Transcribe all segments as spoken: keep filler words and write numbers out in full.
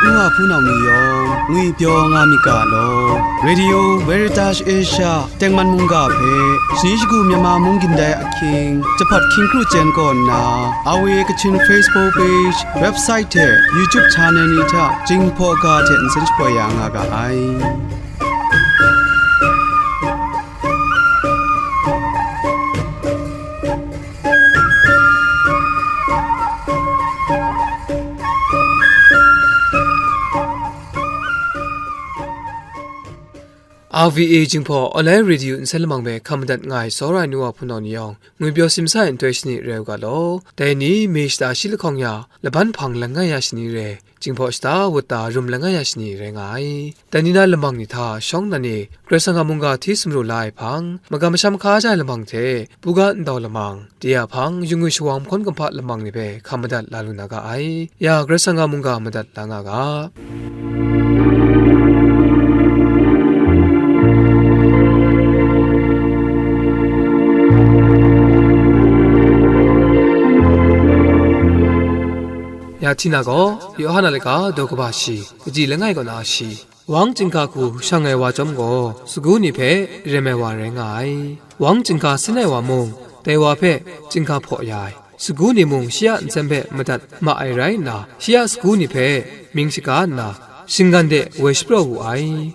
Nwa hpunau ni yawng ngwipyaw nga myit ga law. Radio Veritas Asia tengman mungga hpe shani shagu Myanmar mung gindai ahkying, jahpat hkying kru chyen kaw nna, R V A Kachin Facebook page, website hte YouTube channel ni hta Jinghpaw ga hte nsen shapoi ya nga ga ai. R V A Jinghpaw Online Radio nsen lamang hpe hkam madat nga ai tsawra ai nu wa hpunau ni yawng, ngwipyaw simsa ai nhtoi shani rai u ga law. Dai ni, mi shata shi lahkawng ya, laban hpang langai ya shani re, Jinghpaw shata wut da rum langai ya shani rai nga ai. Dai ni na lamang ni hta shawng nnan e, Karai Kasang a mungga hti sumru la ai hpang, makam masham hkaja ai lamang hte, buga ndau lamang, de a hpang, yu ngwi shawang mahkawn kumhpa lamang ni hpe hkam madat la lu na ga ai. Ya, Karai Kasang a mungga madat la nga ga. Ya hti na gaw, Yawhan a laika daw kaba shi, kaji langai kaw na shi, wang chyinghka hku shang ai wa chyawm gaw, sagu ni hpe rem ai wa rai nga ai. Wang chyinghka sin ai wa mung, dai wa hpe chyinghka hpaw ya ai. Sagu ni mung shi a nsem hpe madat ma ai rai nna, shi a sagu ni hpe mying shaga nna, shinggan de woi shapraw wu ai.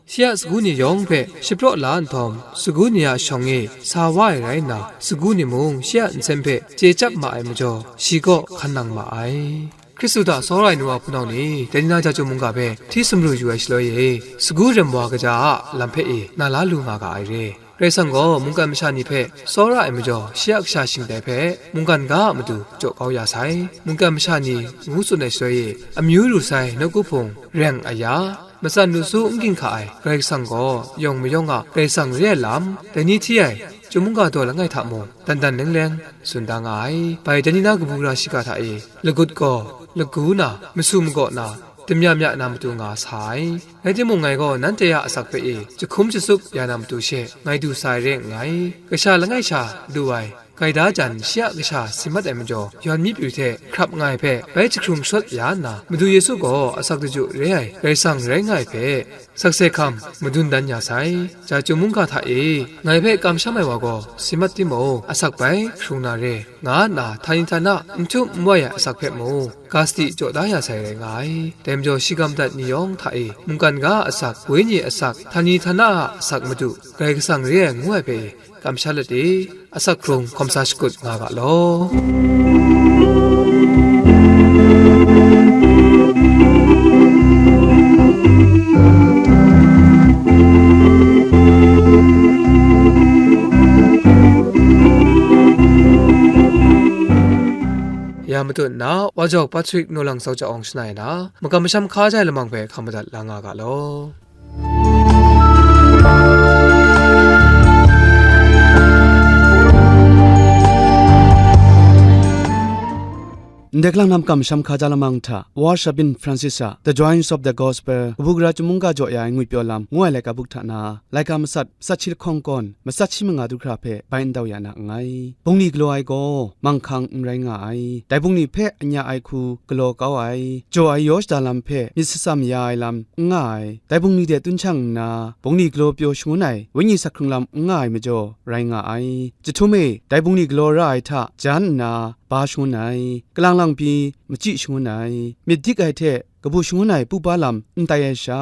Shi a sagu ni yawng hpe shapraw la nhtawm, sagu ni a shawng e sa wa ai rai nna, sagu ni mung shi a nsem hpe chye chyap ma ai majaw, shi kaw hkan nang ma ai. Hkristu hta tsawra ai nu wa hpunau ni, dai ni na ja chyum mungga hpe hti sumru yu ai shaloi e, sagu rem wa kaja a lam hpe e na la lu nga ga ai re. Karai Kasang gaw mungkan masha ni hpe tsawra ai majaw, shi a kasha shingtai hpe mungkan ga a matu jaw kau ya sai. Mungkan masha ni ngu tsun ai shaloi e, amyu ru sai nawku hpung reng aya, matsan lu su n ginhka ai Karai Kasang gaw yawng mayawng a Karai Kasang re ai lam, dai ni hti ai chyum mungga daw langai hta mung, dan dan leng leng tsun da nga ai. Bai dai ni na kabu gara shiga hta e, lagut gaw lagu na, masu magaw na, damya mya na matu nga sa ai. Rai timung, ngai gaw nanhte a asak hpe e jahkum jasup ya na matu she ngai du sa ai re nngai. Kasha langai sha du ai gaida jan shi a kasha si mat ai majaw, yawn myit pyu hte hkrap nga ai hpe bai jahkrung shawt ya nna, Madu Yesu gaw asak daju re ai Karai Kasang rai nga ai hpe, sakse hkam madun dan ya sai. Ja chyum mungga hta e, ngai hpe kamsham ai wa gaw si mat timung, asak bai hkrung na re, nga nna htani htana n htum n wai ai asak hpe mung, ga sadi jaw da ya sai rai nga ai. Dai majaw, shi ga madat ni yawng hta e, mungkan ga a asak, wenyi asak, htani htana a asak madu, Karai Kasang re ai ngu ai hpe, kamsham let e, asak hkrung hkawm sa shakut nga ga law. Ya matut nna, Wa Jau Patrick Nolang Sau Ca Awng shana ai na, makam masham hkaja ai lamang hpe hkam madat la nga ga law. Ndai kalang na makam masham hkaja lamang hta, Wa Shabin Francis a The Joys of the Gospel, kabu gara chyum mungga jaw ya ai ngwipyaw lam ngu ai laika buk hta na, laika matsat, matsat shi lahkawng kawn, matsat shi manga du hkra hpe bai ndau ya na nngai. Bungli galaw ai gaw manghkang n rai nga ai. Dai bungli hpe anya ai hku galaw kau ai, jaw ai yaw shada lam hpe myit shatsam ya ai lam n nga ai. Dai bungli de tun shang nna, bungli galaw pyaw shangun ai, wenyi sak hkrung lam n nga ai majaw rai nga ai. Jahtum e, dai bungli galaw ra ai hta jan nna, ba shangun ai, kalang lang pyi machyi shangun ai, myit dik ai hte kabu shangun ai pupa lam n tai ai sha,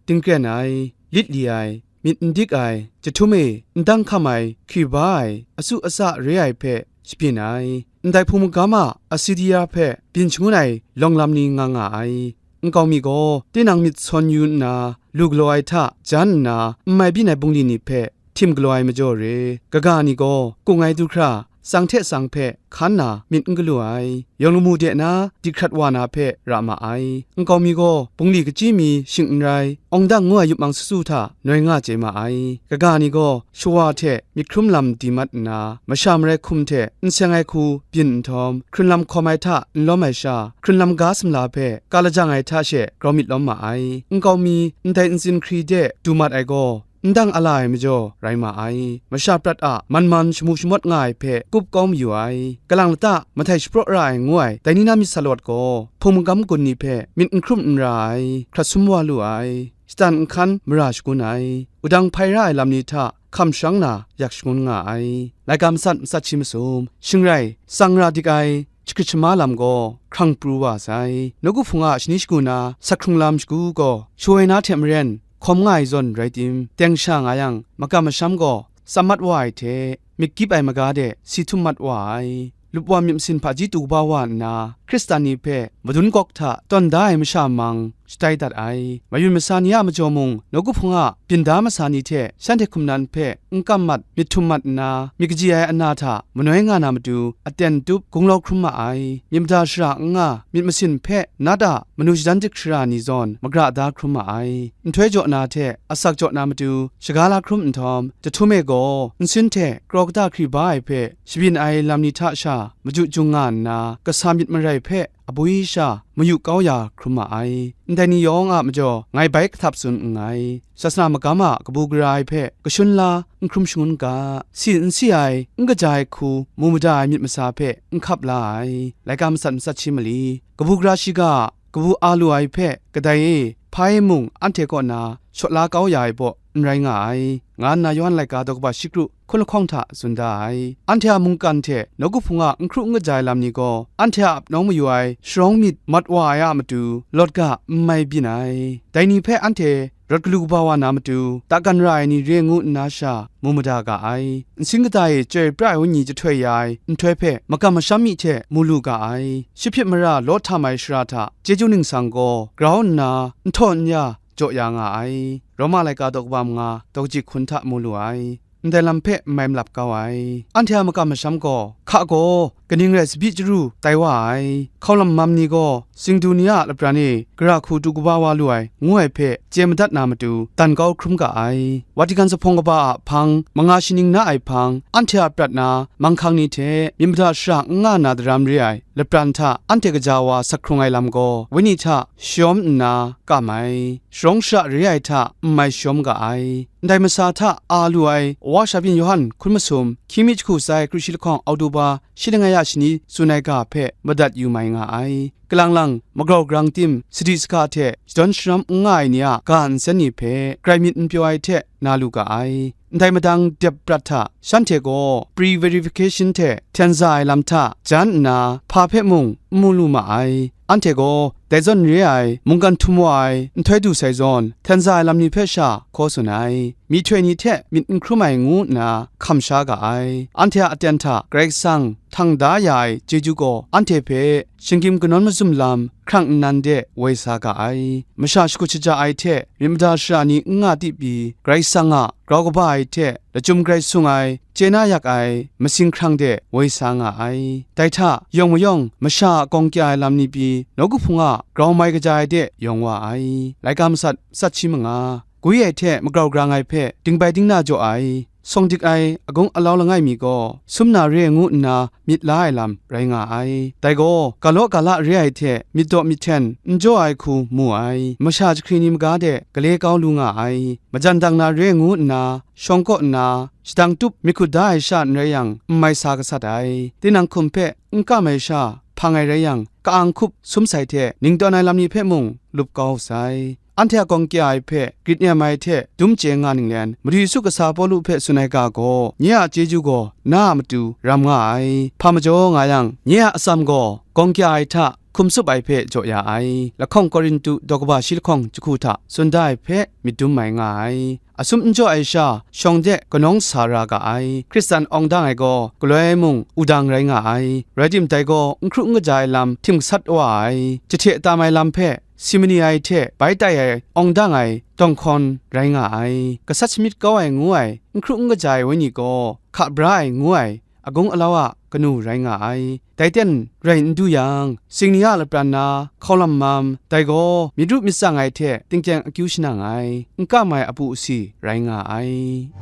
dingkren ai, lit li ai, myit n dik ai, jahtum e n dang hkam ai, hkri ba ai, asu asa re ai hpe shabyin ai, ndai hpung magam a Assyria hpe byin shangun ai lawng lam ni nga nga ai. Nkau mi gaw tinang myit sawn yu nna, lu galaw ai hta jan nna, n mai byin ai bungli ni hpe htim galaw ai majaw re, kaga ni gaw kung ai du hkra, tsang hte tsang hpe hkan na myit n galu ai, yawng lamu de na di hkrat wa na hpe ra ma ai. Nkau mi gaw bungli kachyi mi shing n rai, awng dang ngu ai yup mang su su hta noi nga chye ma ai. Kaga ni gaw shawa hte myit hkrum lam di mat nna, masha marai hkum hte n seng ai hku byin nhtawm, hkrun lam hkawm ai hta n lawm ai sha, hkrun lam ga sumla hpe ka lajang ai hta she grau myit lawm ma ai. Nkau mi ndai ntsin hkri de du mat ai gaw, n dang a la ai majaw rai ma ai. Masha prat a man man shamu shamawt nga ai hpe kup kau mayu ai. Kalang lata mahtai shapraw ra ai ngu ai dai ni na myit sa lawt gaw, hpung magam gun ni hpe myit n hkrum n ra ai, hkrat sum wa lu ai. Shatan nhkan mara shangun ai, wudang hpai ra ai lam ni hta hkam sharang na yak shangun nga ai. Laika matsat matsat shi masum, shing rai, tsang ra dik ai, shagrit shama lam gaw hkrang pru wa sai. Nawku hpung a shani shagu na sak hkrung lam shagu gaw shawoi na hte maren hkawm nga ai zawn rai tim, teng sha nga yang, makam masham gaw tsam mat wa ai hte, myit gyip ai maga de si htum mat wa ai. Lupwan myit masin hpaji tu kaba wa nna, Hkristan ni hpe madun gawk hta tawn da ai masha mang shatai dat ai. Mayun masa ni a majaw mung, nawku hpung a byin da masa ni hte shanhte hkum nan hpe n kam mat, myit htum mat nna, myit kaji ai ana hta manoi nga na matu, aten tup gunglau hkrum ma ai. Myit mada shara n nga, myit masin hpe nat a manu shadan dik shara ni zawn magra da hkrum ma ai. Nhtoi jaw na hte asak jaw na matu shaga la hkrum nhtawm, jahtum e gaw nsin hte kraw kata hkri ba ai hpe shabyin ai lam ni hta sha maju jung nga nna, kasa myit marai hpe abwi sha mayu kau ya hkrum ma ai. Ndai ni yawng a majaw ngai bai kahtap tsun nngai. Sasana magam a kabu gara ai hpe kashun la n hkrum shangun ga, si n si ai, n kaja ai hku mu mada ai myit masa hpe n hkap la ai. Laika matsat matsat shi mali, kabu gara shiga a kabu a lu ai hpe kadai e hpa e mung anhte kaw na shawt la kau ya ai baw n rai nga ai, nga nna Yawhan laika daw kaba shi kru hkun lahkawng hta tsun da ai. Anhte a mungkan hte nawku hpung a n hkru n kaja ai lam ni gaw, anhte a ap nawng mayu ai sharawng myit mat wa ai a matu, lawt ga n mai byin ai. Dai ni hpe anhte rawt galu kaba wa na matu, dakan ra ai ni re ngu nna sha mu mada ga ai. Nsin kata e chyoi pra ai wenyi jahtoi ya ai nhtoi hpe makam masham mi hte mu lu ga ai. Shi hpyit mara law htam ai shara hta chyeju ningsang gaw grau nna n htaw n ya jaw ya nga ai. Roma laika daw kaba manga daw kaji hkun hta mu lu ai. Ndai lam hpe n mai malap kau ai. Anhte a makam masham gaw, hka gaw, kaning rai tsabyi chyaru tai wa ai. Hkaulam mam ni gaw, singdu ni a lapran e gara hku du kaba wa lu ai, ngu ai hpe chye madat na matu, dan kau hkrum ga ai. Vatican zuphpawng kaba a hpang, manga shaning na ai hpang, anhte a prat na manghkang ni hte myit mada shara n nga na daram re ai lapran hta anhte kaja wa sak hkrung ai lam gaw, wenyi hta shayawm nna kam ai, sharawng shara re ai hta n mai shayawm ga ai. Ndai masa hta a lu ai Wa Shabyin Yawhan hkun masum, hkying mi jahku sai kru shi lahkawng Oktoba shi langai a shani tsun ai ga hpe madat yu mai nga ai. Kalang lang, magrau grang tim, sadi sahka hte shadawn sharam n nga ai ni a ga nsen ni hpe grai myit n pyaw ai hte na lu ga ai. Ndai madang dep prat hta, shanhte gaw pre-verification hte hten za ai lam hta jan nna, hpa hpe mung n mu lu ma ai. Anhte gaw dai zawn re ai mungkan htum wa ai nhtoi du sai zawn, hten za ai lam ni hpe sha hkaw tsun ai, myihtoi ni hte myit n hkrum ai ngu nna hkam sha ga ai. Anhte a aten hta Karai Kasang htang da ya ai chyeju gaw, anhte hpe shinggyim kanawn mazum lam hkrang nnan de woi sa ga ai. Masha shakut shaja ai hte myit mada shara ni n nga di pyi, Karai Kasang a grau kaba ai hte lachyum grai sung ai, chye na yak ai, masing hkrang de woi sa nga ai. Dai hta, yawng mayawng masha a gawng kya ai lam ni pyi, nawku hpung a grau mai kaja ai de yawng wa ai. Laika matsat, matsat shi manga, gwi ai hte magrau grang ai hpe dingbai dingna jaw ai, sawng dik ai agung alau langai mi gaw, sum na re ngu nna myit la ai lam rai nga ai. Dai gaw, ga law ga la re ai hte myit daw myit hten n jaw ai hku mu ai, masha jahkring ni maga de gale kau lu nga ai. Majan dang na re ngu nna, shawng kaw nna, shadang tup myit hkut da ai sha n rai yang, n mai sa gasat ai. Tinang hkum hpe n kam ai sha hpang ai rai yang, ka-ang hkup sum sai hte ning tawn ai lam ni hpe mung lup kau sai. Anhte a gawng kya ai hpe grit nem ai hte dum chye nga ninglen, Madu Yesu kasa Pawlu hpe tsun ai ga gaw, nye a chyeju gaw na a matu ram nga ai. Hpa majaw nga yang, nye a atsam gaw gawng kya ai hta hkum tsup ai hpe jaw ya ai. Lahkawng Korintu daw kaba shi lahkawng jahku hta tsun da ai hpe myit dum mai nga ai. Asum n jaw ai sha, shawng de kanawng sa ra ga ai. Hkristan awng dang ai gaw, galoi mung wudang rai nga ai. Rai tim, dai gaw n hkru n kaja ai lam htim gasat wa ai, jahte tam ai lam hpe si mani ai hte bai tai ai awng dang ai dawng hkawn rai nga ai. Gasat shamyit kau ai ngu ai, n hkru n kaja ai wenyi gaw hka bra ai ngu ai, agung alau a kanu rai nga ai. Dai ten rai n du yang, sing ni a lapran na, hkaulam mam, dai gaw myit ru myit tsang ai hte tingkyeng akyu shanang ai, n kam ai apu asi rai nga ai.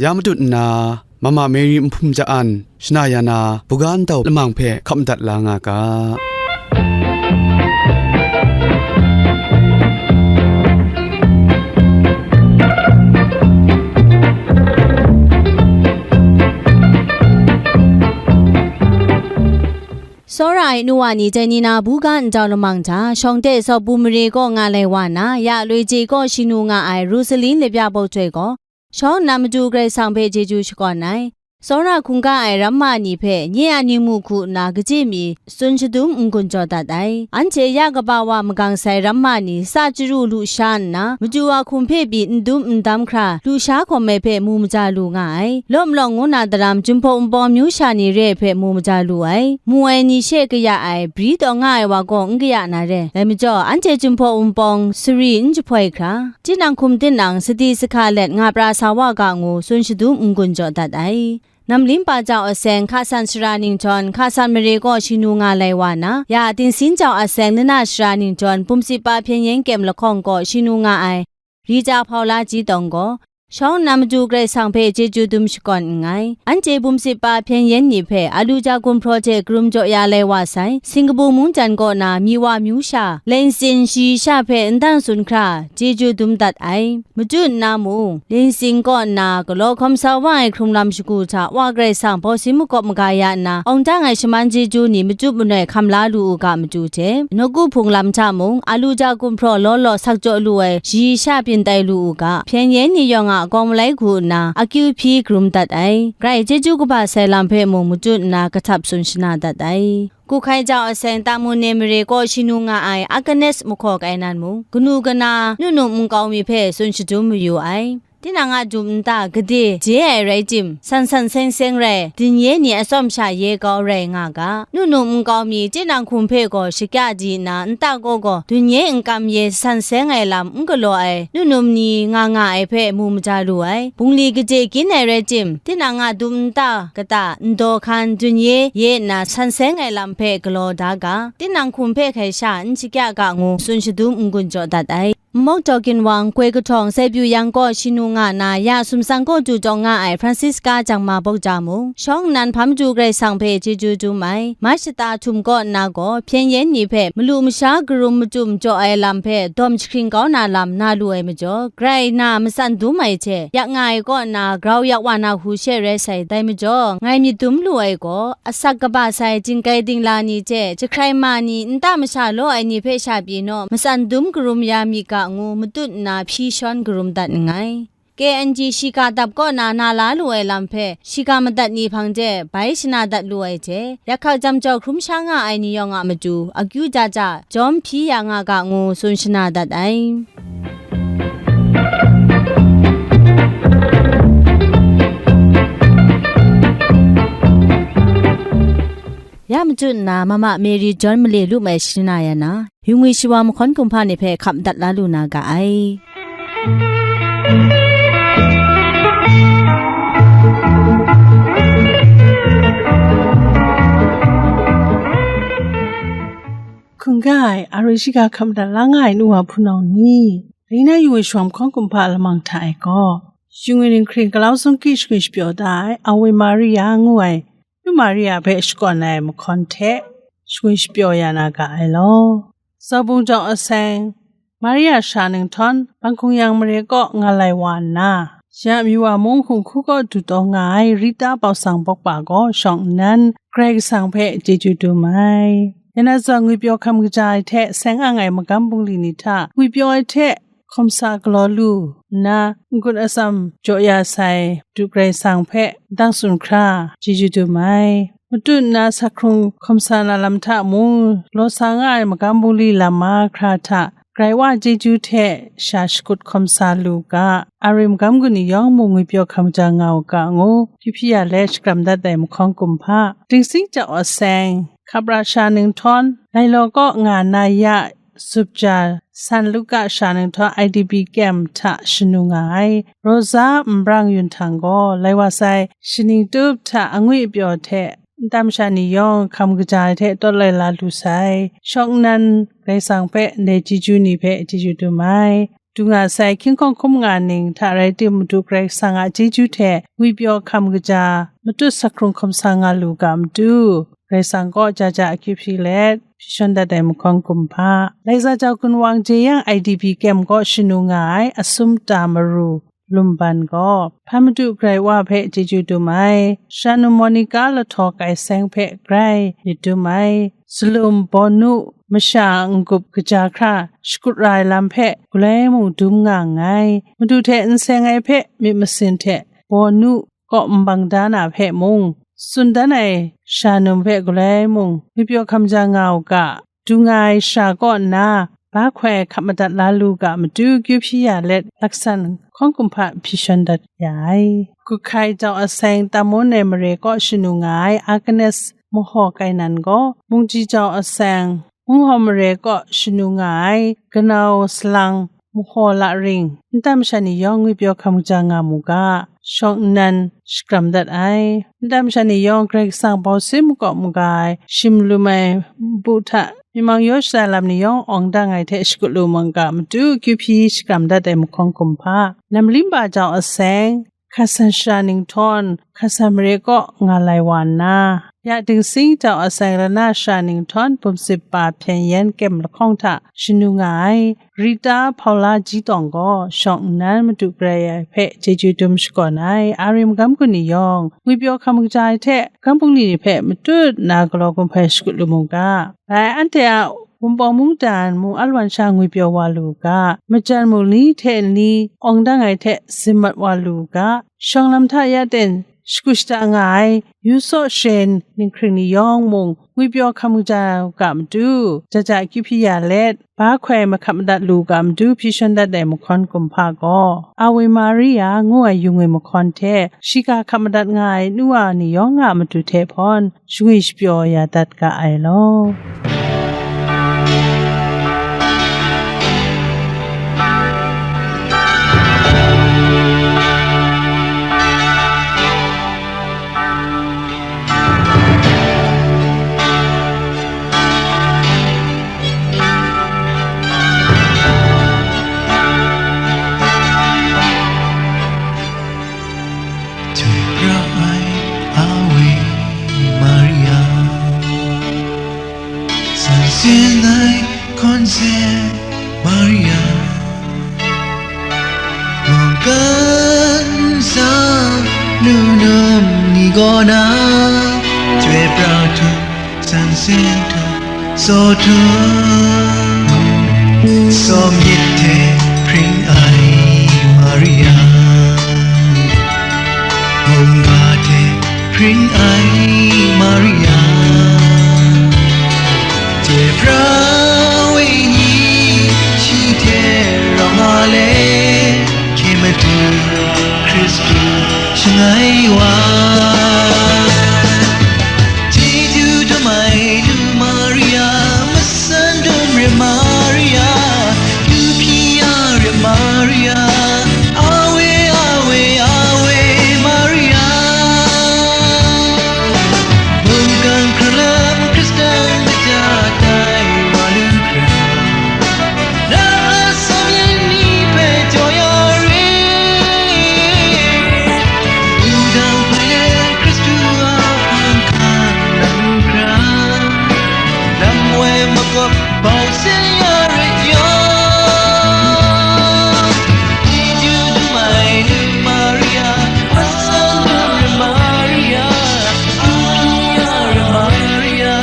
Ya matut nna, Mama Mary nhpum ja-an, shana ya na, buga ntau lamang hpe hkap madat la nga ga. Tsawra ai nu wa ni, dai ni na buga ndau lamang hta, shawng de sawpu mare kaw nga lai wa na, ya loi je kaw shi nu nga ai Rosaline Labya Baw Htoi gaw, shawng nnan Madu Karai Kasang hpe chyeju shakawn ai. Tsawra hkungga ai ramma ni hpe nye a ningmu hku nna kaji mi tsun shadum n-gun jaw dat ai. Anhte ya kaba wa magang sai ramma ni sa chyaru lusha nna, Madu a hkum hpe pyi n dum n dam hkra lusha hkawm ai hpe mu maja lu nga ai. Lawm lawng ngu na daram Jinghpaw Wunpawng amyu sha ni re ai hpe mu maja lu ai. Mu ai ni she kaya ai, bri taw nga ai wa gaw n kaya na re. Dai majaw, anhte Jinghpaw Wunpawng sari n jahpoi hkra, tinang hkum tinang sadi sahka let nga pra sa wa ga ngu tsun shadum n-gun jaw dat ai. Namlim pa jau aseng, hka san sara ningjawn, hka san mare kaw shi nu nga lai wa na, ya Tingsin jau aseng, lana sara ningjawn, bumsip pa Hpyen Yen Kyem lahkawng kaw shi nu nga ai, Rita Hpaula Ji Tawng gaw, shawng nnan Madu Karai Kasang hpe chyeju dum shakawn nngai. Anhte bumsip pa Hpyen Yen ni hpe Aluja gumhpraw hte karum jaw ya lai wa sai, Singkapu mungdan kaw na Miwa myu sha, Lengsin shayi sha hpe ndang tsun hkra, chyeju dum dat ai. Machyu nna mung, Lengsin kaw nna galaw hkawm sa wa ai hkrung lam shagu hta Wa Karai Kasang hpawsin makawp maga ya nna, awng dang ai shaman chyeju ni machyu manoi hkam la lu u ga matu hte, nawku hpung lam hta mung, Aluja gumhpraw law law sak jaw lu ai shayi sha byin tai lu u ga, Hpyen Yen ni yawng a kawng malai hku nna, akyu hpyi karum dat ai. Grai chyeju kaba sai lam hpe mung machyu nna kahtap tsun shana dat ai. Kuhkai jau aseng, Tamu ne mare kaw shi nu nga ai Agnes mahkaw kai nan mung, kanu kana, nu num nkau mi hpe tsun shadum mayu ai. Tinang a dum nta gade je ai rai tim, san san seng seng rai, dinye ni atsawm sha ye kau rai nga ga. Nu num nkau mi tinang hkum hpe gaw shakya di nna, nta gaw gaw, dinye nkam ye san seng ai lam n galaw ai, nu num ni nga nga ai hpe mu maja lu ai. Bungli gade gyin ai rai tim, tinang a dum nta kata, ndaw hkan, dinye ye nna san seng ai lam hpe galaw da ga, tinang hkum hpe hkai sha n shakya ga ngu tsun shadum n-gun jaw dat ai. Nmawk Jaw Ginwang, Goi Kahtawng, Sai Pyu Yang kaw shi nu nga na, ya sumsang kaw du tawng nga ai Francisca Jangma Bawk Ja mung, shawng nnan hpa Madu Karai Kasang hpe chyeju dum ai. Mashata htum kaw nna gaw, Hpyen Yen ni hpe malu masha karum machyu jaw ai lam hpe dawm jahkring kau na lam na lu ai majaw, grai na matsan dum ai hte, yak nga ai kaw nna grau yak wa na hku she rai sai, dai majaw, ngai myit dum lu ai gaw, asak kaba sai, jingkai dingla ni hte jahkrai ma ni, nta masha law ai ni hpe sha pyi naw, matsan dum karum ya mi ga ngu matut nna hpyi shawn karum dat nngai. K N G shiga dap kaw na na la lu ai lam hpe, shiga madat ni hpang de bai shana dat lu ai hte, yakhak jam jau hkrum sha nga ai ni yawng a matu, akyu ja ja, jawm hpyi ya nga ga ngu tsun shana dat ai. Ya machyu nna, Mama Mary John male lu mai shana ya na, yungwi shawa mahkawn kumhpa ni hpe hkap dat la lu na ga ai. Hkungga ai, a roi shiga hkam dat la nga ai nu wa hpunau ni, Rina yu ai shawng hkawng kumhpa lamang hta e gaw, shingwi ninghkring galau sungki shingwi shapyaw da ai Awe Maria ngu ai Nu Maria hpe shakawn ai mahkawn hte shingwi shapyaw ya na ga ai law. Zaubung jawng aseng, Maria sha ninghtawn, Bangkung yang mare kaw nga lai wa nna, shi a myu wa mung hkum hku kaw du taw nga ai Rita Bawsang Bawkpa gaw shawng nnan Karai Kasang hpe chyeju dum ai. Yana zawn ngwipyaw hkam kaja ai hte seng ang ai magam bungli ni hta ngwipyaw ai hte hkawm sa galaw lu nna, n-gun atsam jaw ya sai Madu Karai Kasang hpe dang tsun hkra chyeju dum ai. Matut nna sa hkrung hkawm sa na lam hta mung, law sa nga ai magam bungli lam mahkra hta, Karai Wa chyeju hte sha shakut hkawm sa lu ga, a roi magam gun ni yawng mung ngwipyaw hkam ja nga u ga ngu, hpyi hpyi ya let shakram dat ai mahkawn kumhpa, Dingsing jau aseng, Hkapra sha ninghtawn, Lailaw kaw nga na ya, Zup ja, San Luka sha ninghtawn I D P kyem hta shanu nga ai, Rosa Nbrang Yun Htang gaw, lai wa sai, shaning tup hta angwi apyaw hte, ntam sha ni yawng hkam kaja ai hte tawt lai la lu sai, shawng nnan Karai Kasang hpe ndai chyeju ni hpe chyeju dum ai. Du nga sai, hkying hkawng hkum nga ning hta rai tim, Madu Karai Kasang a chyeju hte ngwipyaw hkam kaja, matut sa hkrung hkawm sa nga lu ga matu, Karai Kasang kaw ja ja akyu hpyi let, hpyi shawn dat ai mahkawn kumhpa, Laiza jau gun wang jeyang I D P kyem kaw shanu nga ai asum ta maru lumban gaw, Hpan Madu Karai Wa hpe chyeju dum ai, Shanum Monica lahtaw kai seng hpe grai myit dum ai, Salum Bawnu masha n-gup kaja hkra shakut ra ai lam hpe galoi mung dum nga nngai. Madu hte n seng ai hpe myit masin hte Bawnu kaw nbang da na hpe mung, tsun dan ai Shanum hpe galoi mung ngwipyaw hkam ja nga u ga, du nga ai shara kaw nna, ba hkoi hkap madat la lu ga matu kyu hpyi ya let, laksan hkawn kumhpa hpyi shawn dat ya ai. Kuhkai jau aseng Tamon ai mare kaw shanu nga ai Agnes mahaw kainan gaw, Mungji jau aseng Munghawm mare kaw shanu nga ai Ganau salang mahaw la ring, nta masha ni yawng ngwipyaw hkam kaja nga mu ga, shawng nnan shakram dat ai. Nta masha ni yawng Karai Kasang bau sin makawp maga ai, shim lum ai bu hta, myi mang yaw shada lam ni yawng awng dang ai hte shakut lu mung ga, matu kyu hpyi shakram dat ai mahkawn kumhpa, Namlimba jau aseng, Hkasan shara ninghtawn, Hkasan mare kaw nga lai wa nna, ya Dingsing jau aseng Rana shara ninghtawn bumsip pa hpyen yen kyem lahkawng hta shanu nga ai Rita Paula Ji Tawng gaw shawng nnan Madu Karai hpe chyeju dum shakawn ai, a rim gam gun ni yawng, ngwipyaw hkam kaja ai hte, gam bungli ni hpe matut nna galaw gun hpai shakut lu mu ga. Rai anhte a Wunpawng mungdan mung alwan sha ngwipyaw wa lu u ga, majan mung ni hte ni awng dang ai hte sin mat wa lu u ga, shawng lam hta ya ten shagu shada nga ai, yu saw shen ninghkring ni yawng mung ngwipyaw hkam kaja u ga matu, jaja kyu hpyi ya let, ba hkoi mahkap madat lu u ga matu hpyi shawn dat ai mahkawn kumhpa gaw, Awe Maria ngu ai yung e mahkawn hte, shiga hkap madat nga ai nu wa ni yawng a matu hte hpawn, shangwi shapyaw ya dat ga ai law. Jai pra ai Awe Maria, san sin ai Concept Maria, mungkan sa nunum ni gaw na, jai pra htum, san sin htum, saw htum, saw myit hte hpring ai Maria, mungga hte hpring ai Maria, jai pra wenyi shi hte rawng a le, hkye madu Hkristu shangai wa. Chyeju dum ai lu Maria, masan dum re Maria, lu hpyi ya re Maria, Awe, Awe, Awe Maria. Mungkan hkrang lam Hkristan kaja tai wa lu hkra, na a atsam yin ni hpe jaw ya re. Wudang hpai let Hkristu a hpang hkan na lu hkra, lam woi makawp bau sin ya rit yang, chyeju dum ai lu Maria, asan dum re Maria, lu hpyi ya re Maria,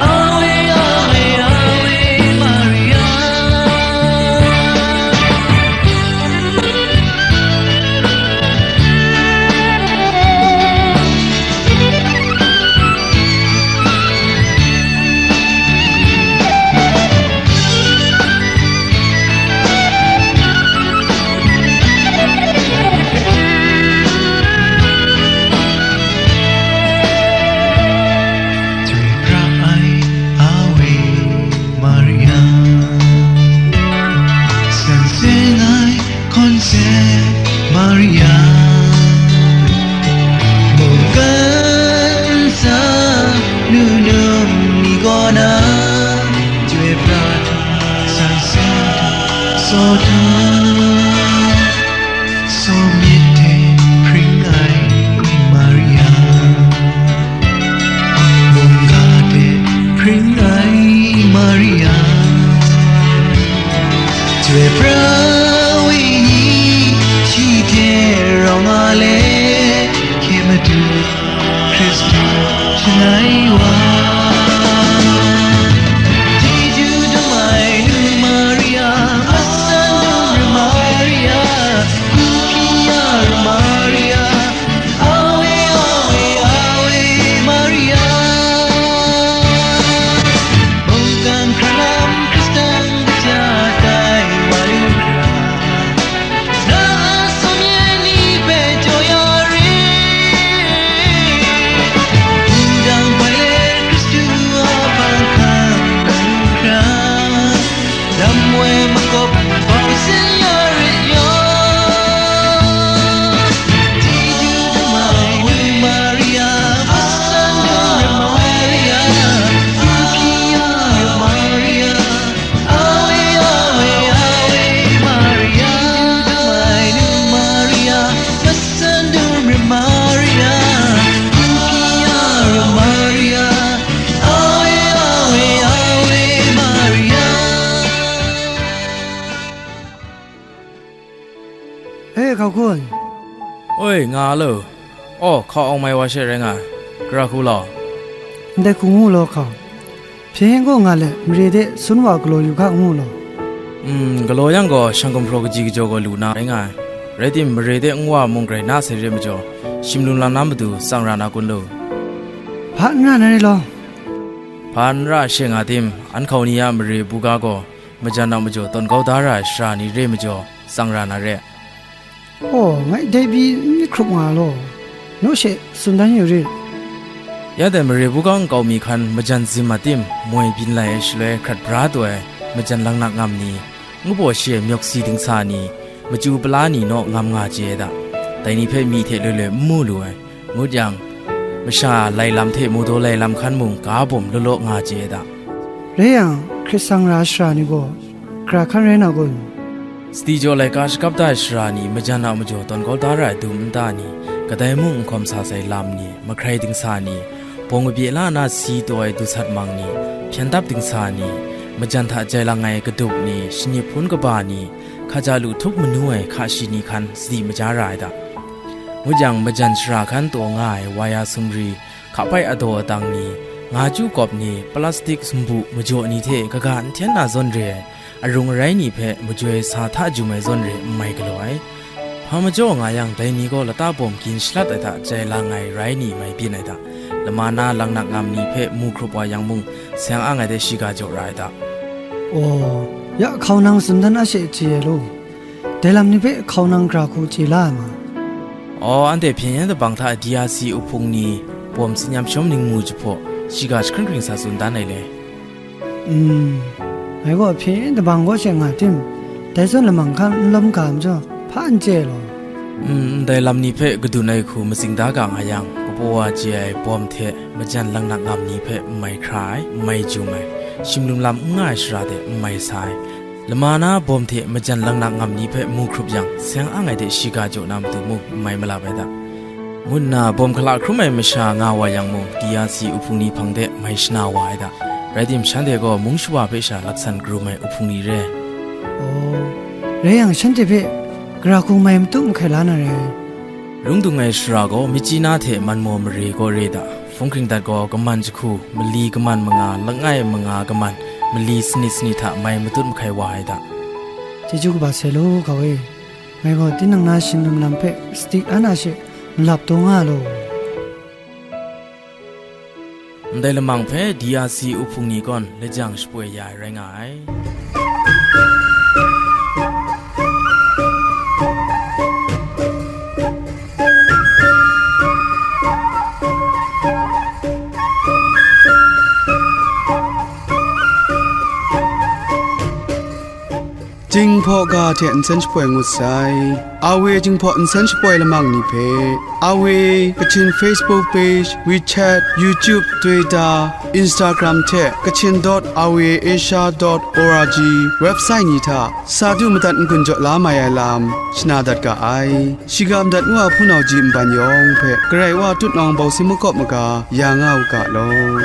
Awe, Awe, Awe Maria. Jai pra ai Awe Maria, san sin ai Concept Maria, mungkan sa nunum ni gaw na, jai pra htum, san sin htum, saw htum, saw myit hte hpring ai Maria, mungga hte hpring ai Hkau kun. Oi, nga a lo. Aw, hkau awng mai wa she rai nga ai. Gara hku law. Ndai hku ngu law hkau. Hpyen gaw nga let, mare de sun wa galaw yu ga ngu law. Mm, galaw yang gaw, shang gumhpraw kaji kajaw gaw lu na rai nga ai. Rai tim, mare de nwa mung grai na sai re majaw, shim lum lam na matu tsang ra na kun lo. Hpa n ra na re law. Hpa n ra she nga tim, an hkau ni a mare buga gaw, majan a majaw tawn kau da ra ai sara ni re majaw, tsang ra na re. Aw, ngai dai pyi n myit hkrup nga law, naw she tsun dan yu rit. Ya dai mare buga nkau mi hkan majan zim a tim moi byin lai ai shaloi hkrat bra taw ai majan langnak ngam ni, ngu baw shi ai myawk si dingsa ni, machyu pala ni naw ngam nga chye ai da. Dai ni hpe myi hte loi loi n mu lu ai. Ngut yang, masha lai lam hte mu daw lai lam hkan mung ga bawm law law nga chye ai da. Rai yang, hkrit sang ra ai sara ni gaw, gara hkan rai na kun? Sadi jaw laika shakap da ai sara ni majan a majaw tawn kau da ra ai dum nta ni, kadai mung n hkawm sa sai lam ni, mahkrai dingsa ni, bawng kabye la na si taw ai dusat mang ni, hpyen dap dingsa ni, majan hta jai lang ai kadup ni, shanip hpun kaba ni, hkaja lu htup manu ai hka shi ni hkan sadi maja ra ai da. Ngut yang, majan shara hkan taw nga ai waya sumri, hkapai adaw adang ni, nga chyu kawp ni, plastik sumbu majaw ni hte kaga n hten na zawn re ai, arung arai ni hpe majoi sa hta jum ai zawn re n mai galaw ai. Hpa majaw nga yang, dai ni gaw lata bawm gin shalat ai hta jai lang ai rai ni mai byin ai da. Lama na langnak ngam ni hpe mu hkrup wa yang mung, seng ang ai de shiga jaw ra ai da. Aw, ya hkau nang tsun dan a she chye ai law. Dai lam ni hpe hkau nang gara hku chye la ai ma? Aw, anhte hpyen yen dabang hta D R C uhpung ni bawm tsin yam shawm ning mu jahpaw, shiga jahkring hkring sa tsun dan ai le. Mm, ngai gaw hpyen yen dabang kaw she nga tim, dai zawn lamang hkan n lawm ga majaw, hpa n chye ai law. Mm, ndai lam ni hpe kadun ai hku matsing da ga nga yang, kapaw wa chye ai bawm hte majan langnak ngam ni hpe n mai hkra ai, n mai jum ai, shim lum lam n nga ai shara de n mai sa ai, lama na bawm hte majan langnak ngam ni hpe mu hkrup yang, seng ang ai de shiga jaw na matu mung n mai malap ai da, ngu nna bawm hkala hkrum ai masha nga wa yang mung, D R C uhpung ni hpang de mai shana wa ai da. Rai tim, shanhte gaw mung shawa hpe sha laksan karum ai uhpung ni re. Aw, rai yang, shanhte hpe gara hku mai matu mahkai la na re. Rung dung ai shara gaw, Myitkyina hte Manmaw mare kaw re da. Hpung hkring dat gaw, kaman jahku, mali kaman manga, langai manga kaman, mali sanit sanit hta mai matut mahkai wa ai da. Chyeju kaba sai law, kau e. Ngai gaw tinang na shim lum lam hpe sadi an a she malap taw nga law. Ndai lamang hpe D R C uhpung ni kawn lajang shapoi ya ai rai nga ai. Jinghpaw ga hte nsen shapoi ngut sai. A W Jinghpaw nsen shapoi lamang ni hpe, A W Kachin Facebook page, WeChat, YouTube, Twitter, Instagram hte Kachin dot R V A Asia dot O R G website ni hta sa du madat n-gun jaw la mai ai lam shana dat ga ai. Shiga madat ngu a hpunau ji nban yawng hpe Karai Wa tutnawng bawsing makawp maga ya nga u ga law.